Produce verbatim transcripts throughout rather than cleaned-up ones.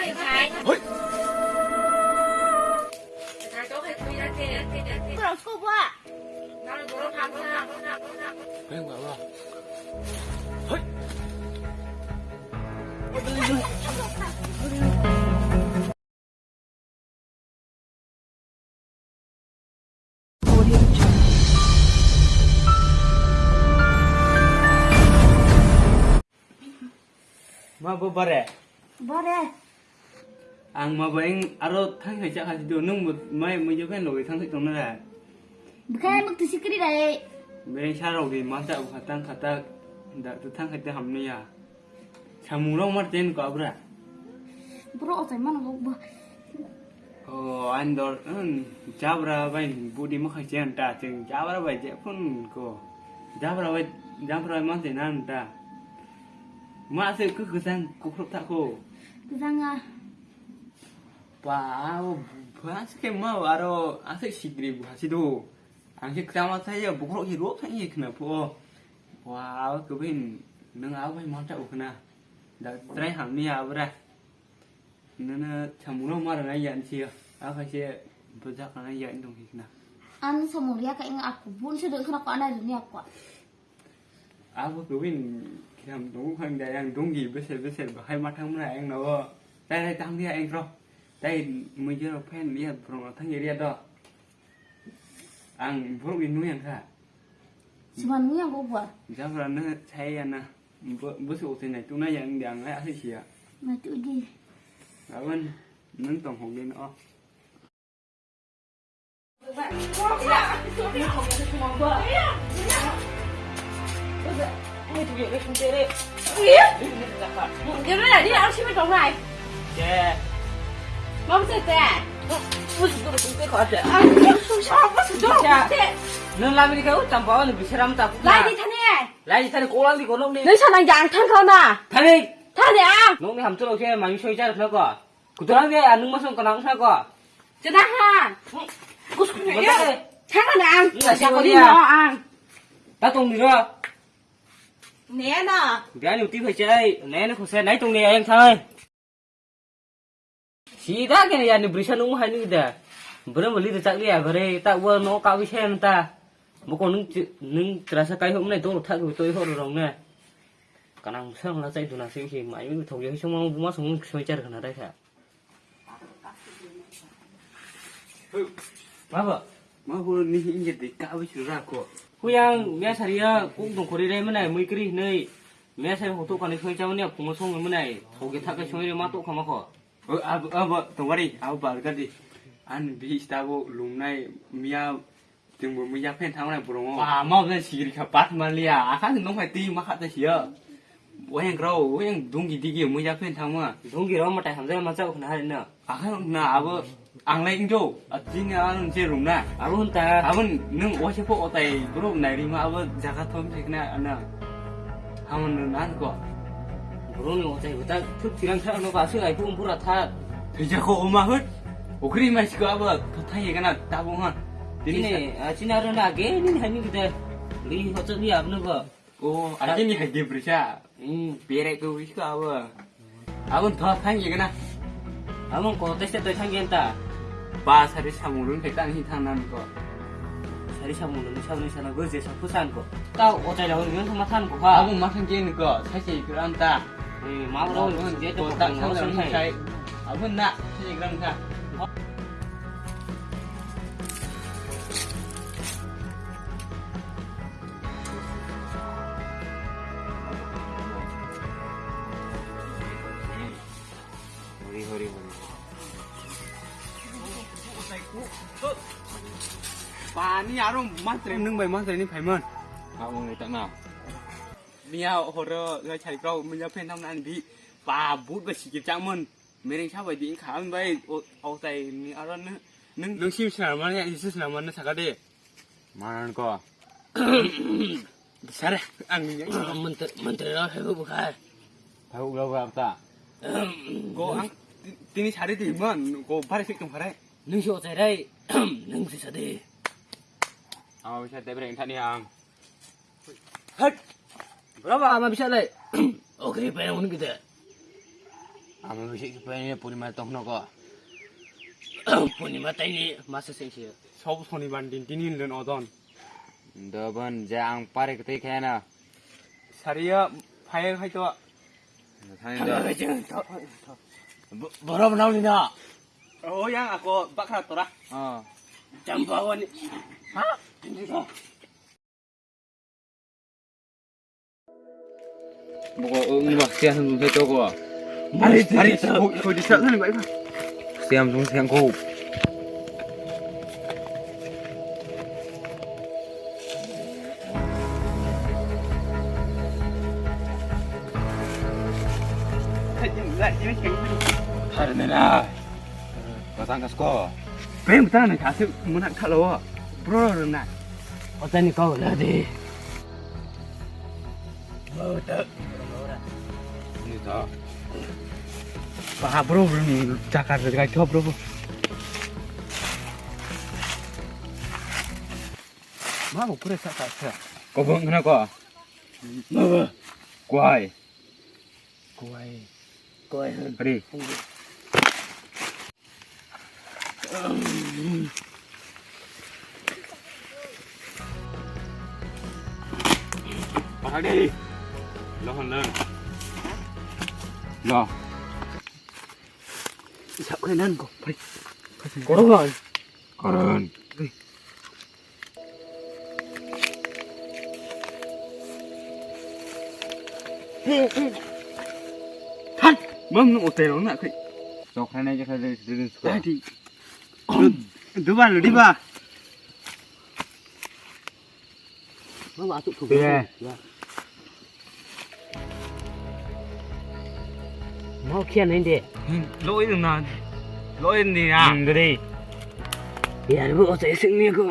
Hoi. Hoi. Ma bo bare. Bare. Ang ma bo eng aro thang khai cha khai do nung bo mai mo jo kan loi thang khai tong na. Bkha mo tu sikri dai. Bereng sa rok di ma cha bu khatang khatak da tu thang khai te ham ne ya. Samung rok mar ten ko abra. Bro, o chai mano bo. O, ang dor, um, jabra bai budi ma khai chen ta, cheng jabra bai je phun ko. Jabra bai, jabra bai man te nan ta. Ma se ku ku sang ku khrok ta ko. Kuzanga. Pa, o, ba se ke ma aro ase sigri bu hasi do. Ang se kama sa ya bu khrok hi ro sa ye khna pho. Wow, kubin nang abai manta ukna. Da trai ham ni abra. Nana chamuro mara na yan si. Aka se bujak na yan dong hikna. An samuriya ka ing aku bun se doi khna ko ana dunia ko. Abo kubin kiam dong khang da yang donggi beser beser bahai mathang mena yang no. Tai tai tang dia yang tro. Tai mujero pen dia brong thang area do. Ang buruk ni nuyang kha. Siman nuyang ko ba. Jabra na chaya na. Busu utai nai tu na yang dia ngai asai sia. Nai tu di. Awan nang tong hong din o. Gimana dia harus sih dong nai. Mau cerita. Nung lamini kau tampa wani bisaram tapu. Lai di thani. Lai di thani kolal di kolong ni. Nung sanang jang thang kau na. Thani. Thani ang. Nung ni hamchalo khe mami soi jar khna ko. Kutulang de anung masong kanang khna ko. Chana ha. Thang na ang. Sakori no ang. Ta tong ni ro. Ne na. Dia ni uti phai chai. Ne ne khose nai tong ni ayang thai. Sida kene yani brisa nung hai nung da. Bere mali de chak liya bere ta wo no ka wi sem ta. Boko nung chi-, nung trasa kai hom nai doro thak wi toi hor rong ne. Kanang sang la chai duna sing sing mai mi thok yang song ma buma song soi char kana dai kha. Baba. Ma bo ni hinge de ka wi sura ko. Huyang mia saria kuk dong khori re manai mui kri nei. Mia sai hoto kani soi chama ni phungo song manai. Thoge thak kai soi re ma to khama ko. O abo abo tongwari abo bargadi. An bi stabo lungnai mia tingbo mui ya phen thangnai borong. Ba ma bna sigiri kha pat maliya. Akha nong hai ti ma kha ta siya. Wayang rao wayang dunggi digi mui ya phen thangma. Dunggi rao ma tai hamjai ma chao khna hari na. Akha na abo ang lai ingjo. Atini an je rung na. Abo hun ta. Abo nung wase po otai bro nai rima abo jaga thom sikna ana. Hamon no nan ko. Bro ni otai bata thup tirang sa no ka su ai pum pura tha. Thija ko oma hut. Okri mai siko abo thai kana tabung ha. Tini, ah, chini aro na ge ni hani gede. Li hocho ni abno go. O, agi ni hai de brisa. Hmm. Pere ko wis ko abo. Abo tho thang ye kana. Abo ko teste to thang yen ta. Ba sari samung run kai tang hi thang nan ko. Sari samung run sa ni sana go je sa phusan ko. Ta o chai la ni ma than ko ha. Abo ma thang yen ko, sai se gran ta. Eh, ma ro je to ko ta thang sai. Abo na, sai gran ta. Hori, hori, hori. Ba, ni aro mantre nung bai mantre ni phaiman. Ka mung ni tana. Miya horo, ngai chai kau, miya phen nam nan bi. Ba, but ba sikir changman. Mereng sabai di kha ang bai o tai ni aro nung nung sim sina mane ya isu sina mane saka de. Manan ko. Sare ang ni mantre mantre ra he bu khai. Hai u ga ta. Ko ang tini sari di man ko bare sik tung khare. Nung si o chai rai. Nung si sade. Ang bisa tebreng thani ang. Hei! Berapa ama bisa lai? Oke, pengen kita. Amo bisi khe paini Purnima tongno ko. Purnima taini masa sengsi. Sob Sonibar din tini hinlen odon. Dobon je ang pare kwtwi khayana. Sariya phayang hai to. Thangin do. Bo-, borok nang ni na. Oh, yang ako bakra tora. Oh. Jamba wani. Ha? Tindi ko. Buko, oh, ini bak siya sung sai toko. Ari, ari, ko, ko di sa ni bai ba. Siam sung siang ko. Harmena. Patang kasko. Pem tang kasih munak thalo. Bro na. Otani kau ladi. Ini ta. Bah, bro, bro, ni cakar de gai bro. Ma bo kure sa sa sa. Ko bo ngna ko. Ma bo. Kuai. Kuai. Kuai. Ri. Pahadi. Lo hon lo. Lo. Sa ko nan ko. Pai. Koron. Koron. Than, mam nung hotel na kai. Chokra nai jekha jekha jekha jekha. Tadi. Duba ludi ba. Mama atuk tu. Mau kia nai de. Lo ini na. Lo ini ya. Dede. Ya, bu hotel sing ni ko.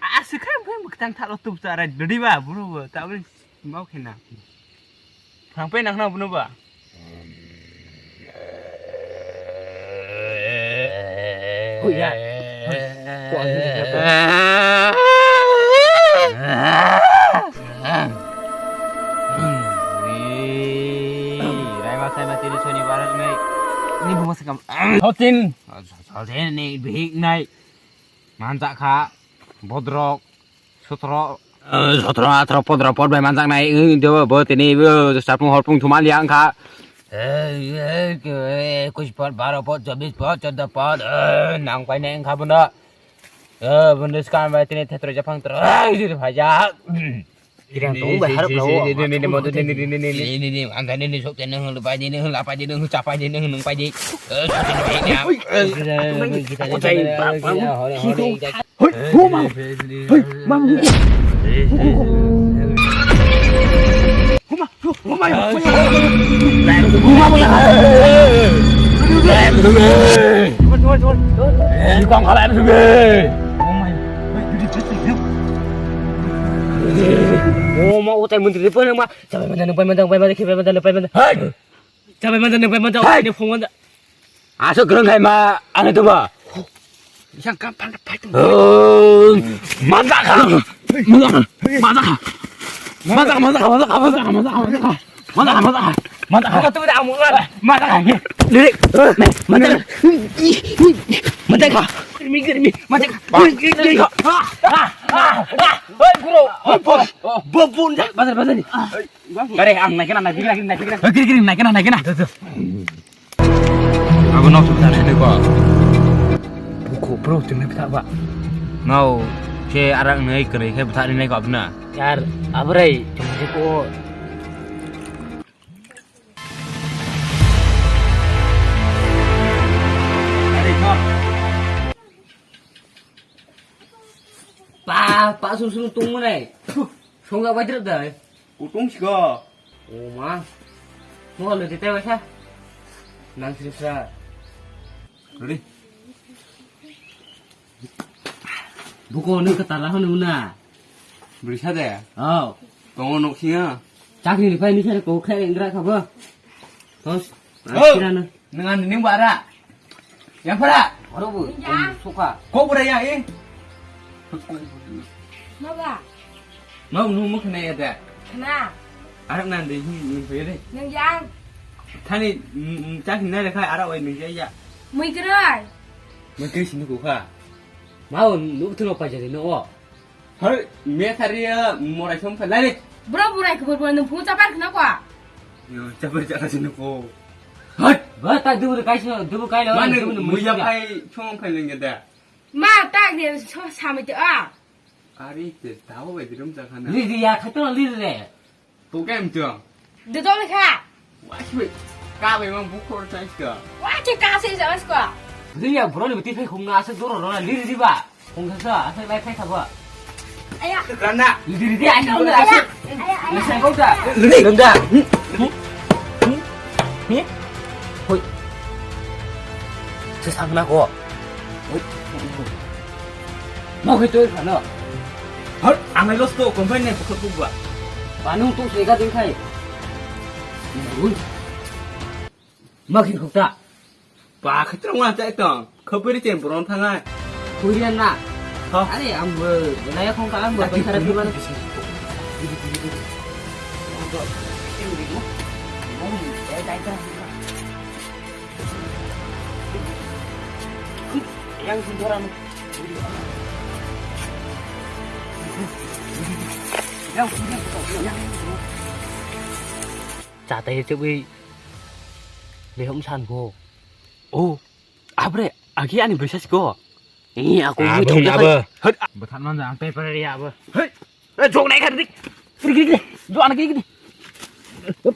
Ah, sekarang pun bukan tak lo tuh cara dodi ba, bro, tak boleh mau kena. Sampai nak nak, bro, ba. Oh, ya. Kok angin siapa? Rai masai mati di soni barang nai. Ini bunga sekam. Hotin. Hotin ni bihik nai. Manjak kha, bodrok, sotro, eh, sotro, atro, podro, pod bai manjaknai, eh, do, bo tini, eh, sapung horpung thuma liya wngkha. Eh, eh, eh, ekush pod, baro pod, chobbish pod, choddo pod, eh, nang painai wngkha bono. Eh, bono swkang bai tini thetro japhang tro, eh, jiri phaijak. Kirang tong bai harap lawo. Ni, ni, ni, ni, ni, ni, ni, ni, ang kani ni sok tene hulu pai ni, hulu apai ni, hulu chapai ni, hulu nung pai ni. Eh, sok tene pai ni. Oi, eh, atung nang ni. Hore, hore, hore, hore. Hoi, homa. Hoi, mam. Homa, homa, homa. Homa, homa. Homa, homa. Homa, homa. Oh, ma utai mundri pun ma. Cabai manda nang pai manda, pai manda, cabai manda, pai manda. Hai. Cabai manda nang pai manda. Hai. Ini phone manda. Asuk gereng hai ma, ane tu ba. Yang gampang dapat tu. Oh, manda ka. Manda ka. Manda ka, manda ka, manda ka, manda ka, manda ka, manda ka. Manda ka, manda ka. Manda ka. Manda ka. Dek, manda ka. Manda ka. Germi, germi. Manda ka. Germi, germi. Ah, ah, ah, ah. Oi, guru. Oi, bos. Bos, bos. Bazar, bazar ni. Kare, ang naikena, naikena, naikena, naikena. Kiri, kiri, naikena, naikena. Abo nok sebentar sini kok. Buku, bro, cuma kita apa? Mau, si arak naik kena, kayak besar ini kok benar. Yar, abrai, cuma sih kok. Pa, pa suru suru tung mana? Songga bajar dah. Kutung sih kok. Oh ma. Mau lo tete wasa. Nang sirsa. Ready? Buko ni ketala hono na. Beri sada ya? Oh. Tongo nok singa. Chakri ni pai ni sare ko khe engra kha ba. Tos. Oh. Kirana. Nang ani ning bara. Yang para. Oro bu. Suka. Ko bura ya eh. Maba. Mau nu muk na ya da. Na. Arak nan de hin ni pe de. Nang yang. Thani, mm, mm, chakni nai rekha, ara oi nung ya. Mui kwrwi. Mui kwrwi sini kukha. Mau nuk thung paijari no o. Har me thariya morai som kha lai. Bro burai kubur burai nung phung chapar khna kwa. Yo, chapar chakha sini ko. Hat. Ba ta dubu kai so, dubu kai lo. Mane dubu mui ya phai chong phai lengge da. Ma ta ge so samai te a. Ari te tao bai dirum chakha na. Li ri ya khato li re. Bukai mtwng. Dodol kha. Wah, sih, kabai mang bukhor chai ka. Wah, ke ka se jang sko. Liya bro ni biti phai khung na ase doro rona liri diba. Khung sa ase lai phai sabo. Aya. Rana. Liri di ase. Aya. Aya, aya. Lisa kau da. Liri. Lenda. Hoi. Sesang na ko. Hoi. Mau ke tu sana. Har, ang los to company ne pukul pukul. Panung tu sega ding khai. Ui. Makin hukta. Ba khatrang wa chai tong. Khapuri chen boron thangai. Korean na. Ha. Are ang bo naya khong ka ang bo bai khara tu mana. Yang sindoran. Yang sindoran. Chatai chebui lehom san go. Oh, abre, agi ani bwsa siko. Ni aku Ah, ni bwrwi thong abo. Hot. Bwthan man jang paper ya abo. Hei. Eh, jok nai kar dik. Kiri kiri kiri. Jok anak kiri kiri.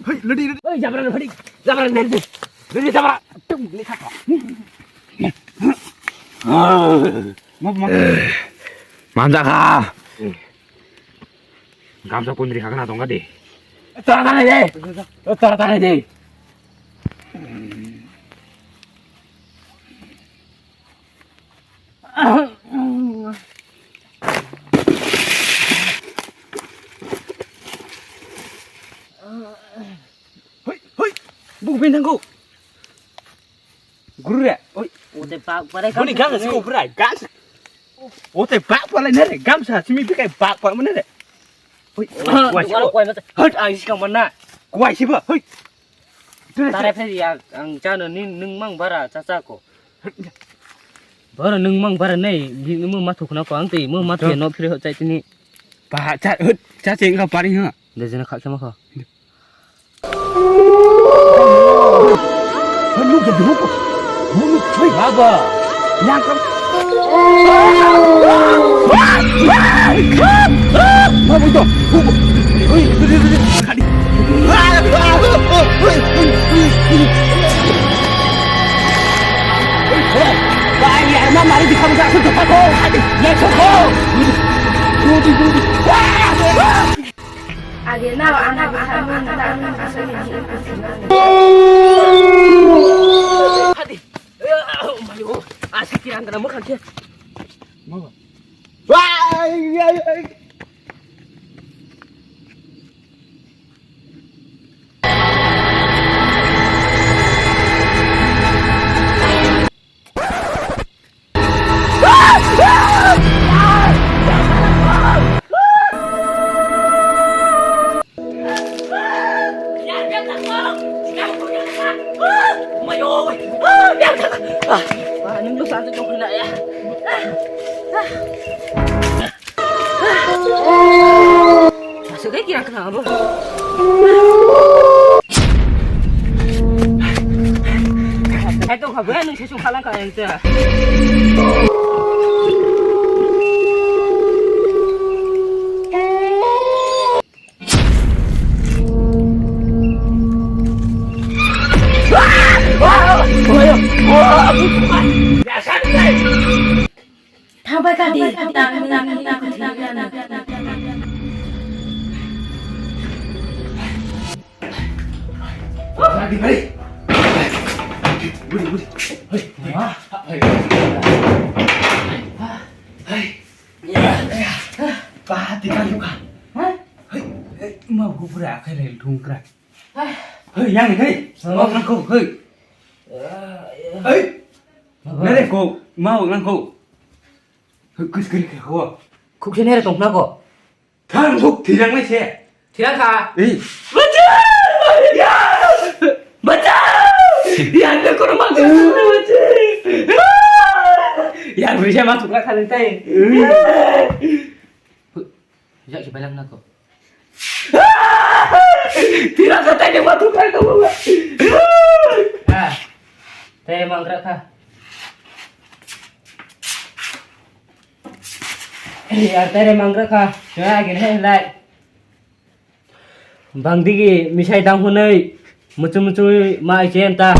Hei, ledi ledi. Hei, jabra ledi. Jabra ledi. Ledi jabra. Tum, ledi kata. Mau mau. Manjaka. Gamsa pundri khakna tongga de. Tara tara de. Tara tara de. Hoi hoi. Buk bintang ko. Guru re. Oi. Ote bak parai. Boni gamsa siko brai. Gamsa. Ote bak parai nere. Gamsa simi bikai bak parai nere. Oi. Kuai siko. Hot ang siko mana. Kuai sibo. Hoi. Tare phe ya ang chano ni nung mang bara cha cha ko. Bara nung mang bara nei ni mo ma thukna ko ang tei mo ma thukna no phire ho chai tini. Ba cha hot cha cheng ka pari ha. De jena kha khe ma kha. Hanu ke duko. Hanu choi. Baba. Nyang kam. Babu to. Hei, hei, hei, hei. Khadi. Bai, ya, ma mari di kamu tak sentuh aku. Let's go. Age nao ana bwkha nwng da nwng bwswk ni. Hadi. Oh my god. Asa kirang kana mwkhang khe. Wai, ai, ai. Masuk ke kira kenapa? Hai tong kha bwrwi nwng sesung khalang kha ente. Thabai kha di, tang ni, tang ni, tang ni. Buri, buri. Hei. Hei. Hei. Ba, tiga juga. Hah? Hei. Hei, ma gubra akhai rel thung kra. Hei, yang hei. Mau nang kau, hei. Hei. Nere kau, mau nang kau. Hei, kus kiri kau. Khuk se nere tong na ko. Thang thuk thirang lai se. Thirang kha. Ei. Bacha! Ya! Bacha! Yang de kono ma kono bacha! Yang bisa masuk lah kali tai. Jak si balang nako. Tidak kata ini masuk lah kamu. Ah, teh mangkrak kah? Yar teh mangkrak kah? Coba gini lai. Bangdigi misai dang hwnwi muchu muchu ma ai chen ta.